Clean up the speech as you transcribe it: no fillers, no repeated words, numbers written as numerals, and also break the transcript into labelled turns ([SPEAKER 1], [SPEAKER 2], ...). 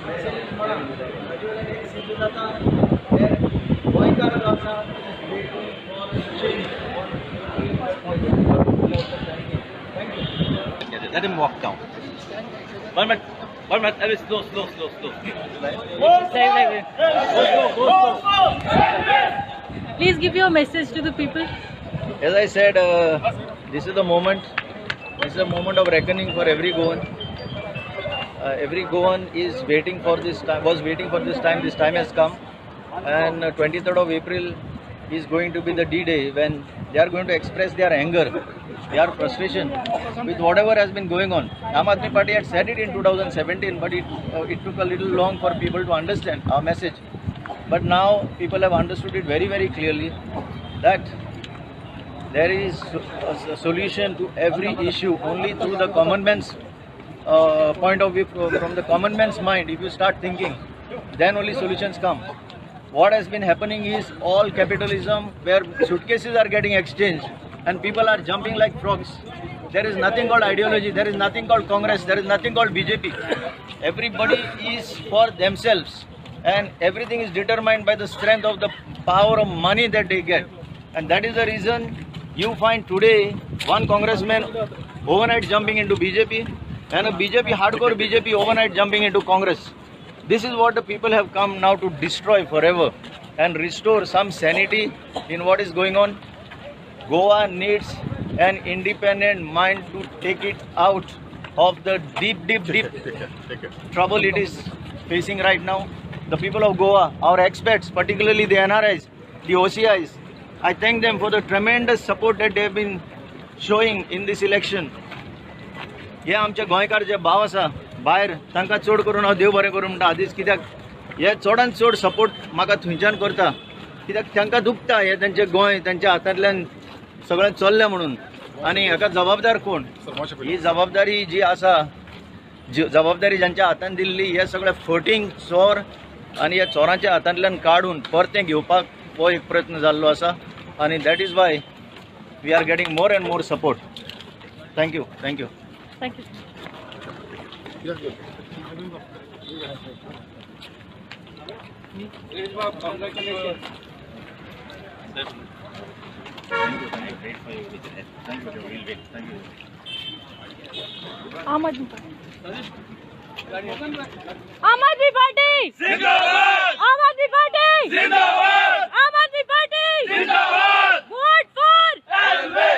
[SPEAKER 1] Messages मेळना ताजे वयल्यान एक सिद्ध जाता हे गोंयकार जो आसा waiting for change. Thank you.
[SPEAKER 2] Let him walk down. One minute, 1 minute, Elvis, slow, slow, slow, slow.
[SPEAKER 3] Go slow,
[SPEAKER 2] go slow.
[SPEAKER 3] Please give your message to the people.
[SPEAKER 2] As I said, this is the moment. This is a moment of reckoning for every Goan. Every Goan is waiting for this time. Was waiting for this time. This time has come, and 23rd of April is going to be the D-Day when they are going to express their anger, their frustration with whatever has been going on. Aam Aadmi Party had said it in 2017, but it took a little long for people to understand our message. But now people have understood it very, very clearly that there is a solution to every issue only through the common man's point of view, from the common man's mind. If you start thinking, then only solutions come. What has been happening is all capitalism where suitcases are getting exchanged and people are jumping like frogs. There is nothing called ideology, there is nothing called Congress, there is nothing called BJP. Everybody is for themselves and everything is determined by the strength of the power of money that they get. And that is the reason you find today one congressman overnight jumping into BJP and a BJP, hardcore BJP overnight jumping into Congress. This is what the people have come now to destroy forever and restore some sanity in what is going on. Goa needs an independent mind to take it out of the deep, deep, deep trouble it is facing right now. The people of Goa, our expats, particularly the NRIs, the OCIs, I thank them for the tremendous support that they have been showing in this election. हे आमचे गोंयकार जे भाव आसा भायर तांकां चड करून हांव देव बरें करूं म्हणटा आदींच, कित्याक हे चडान चड सपोर्ट म्हाका थंयच्यान करता, कित्याक तांकां दुखता हे तेंचें गोंय तेंच्या हातांतल्यान सगळें चल्लें म्हणून. आनी हाका जबाबदार कोण? ही जबाबदारी जी आसा, जबाबदारी जांच्या हातान दिल्ली, हे सगळे फटींग चोर आनी ह्या चोरांच्या हातांतल्यान काडून परतें घेवपाक हो एक प्रयत्न जाल्लो आसा. आनी that is why we are getting more and more support. Thank you, thank you.
[SPEAKER 3] Thank you. Aam Aadmi Party. Aam Aadmi Party Zindabad. Aam Aadmi Party Zindabad. Aam Aadmi Party Zindabad. Vote for Elvis.